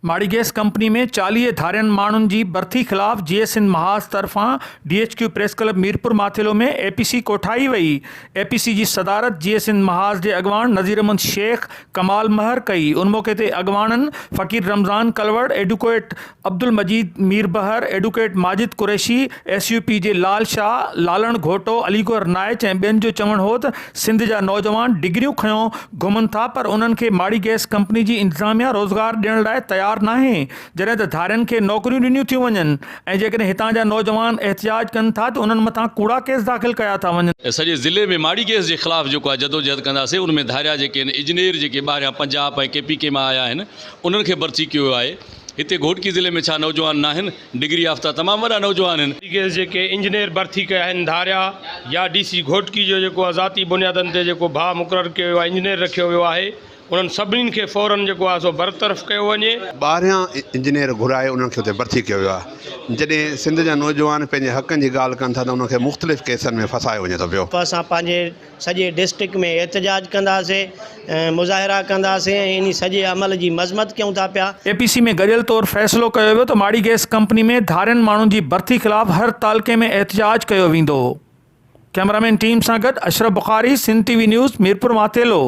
ماڙي gas company ۾ 40 ڌارين ماڻهن جي برٿي خلاف جيئي سنڌ محاذ طرفان D H Q press club Mirpur Mathelo ۾ A P C ڪوٺائي وئي. اي پي سي جي صدارت جيئي سنڌ محاذ جي اڳواڻ نذير احمد شيخ ڪمال مهر ڪئي. ان موقعي تي اڳواڻن Faqir Ramzan Kalwar, advocate Abdul Majeed Mirbahar, advocate Majid Qureshi, S U P جي لال شاهه، لالڻ گهوٽو، علي گوهر نائچ ۽ ٻين جو چوڻ هو ته سنڌ جا نوجوان ڊگريون کنيو گهمن ٿا پر انهن کي ماڙي گئس ڪمپني جي انتظاميا روزگار ڏيڻ لاء تيار ناهي جڏهن ته ڌارين کي نوڪريون ڏنيون ٿيون وڃن ۽ جيڪڏهن هتان جا نوجوان احتجاج ڪن ٿا ته انهن مٿان ڪوڙا ڪيس داخل ڪيا ٿا وڃن. سڄي ضلعي ۾ ماڙي گئس جي خلاف جيڪو آهي جدوجهد ڪنداسين ان ۾ ڌاريا جيڪي آهن اجنير جيڪي ٻاهريان پنجاب ۽ ڪي پي ڪي مان آيا آهن انهن کي برٿي ڪيو ويو آهي. هتي گهوٽڪي ضلعي ۾ ڇا نوجوان ناهن؟ ڊگري يافته تمام وڏا نوجوان آهن. گيس جيڪي انجنيئر ڀرتي ڪيا آهن ڌاريا يا ڊي سي گهوٽڪي جو جيڪو آهي ذاتي بنيادن تي جيڪو ڀاء مقرر ڪيو ويو آهي انجنيئر رکيو ويو آهي انهن سڀني کي فورن جيڪو آهي سو برطرف ڪيو وڃي. ٻاهريان انجنيئر گهرائي انهن کي اتي ڀرتي ڪيو ويو آهي جڏهن سنڌ جا نوجوان پنهنجي حقن جي ڳالهه ڪن ٿا ته انهن کي مختلف ڪيسن ۾ ڦاسايو وڃي ٿو پيو. اسان پنهنجي سڄي ڊسٽرڪٽ ۾ احتجاج ڪنداسين مظاهرا ڪنداسين ۽ انهي سڄي عمل جي مذمت ڪيون ٿا پيا. اي پي سي ۾ گڏيل طور فيصلو ڪيو ويو ته ماڙي گئس ڪمپني ۾ ڌارين ماڻهن جي ڀرتي خلاف هر تعلقي ۾ احتجاج ڪيو ويندو. ڪئميرامين ٽيم سان گڏ Ashraf Bukhari, Sindh T V news, Mirpur Mathelo.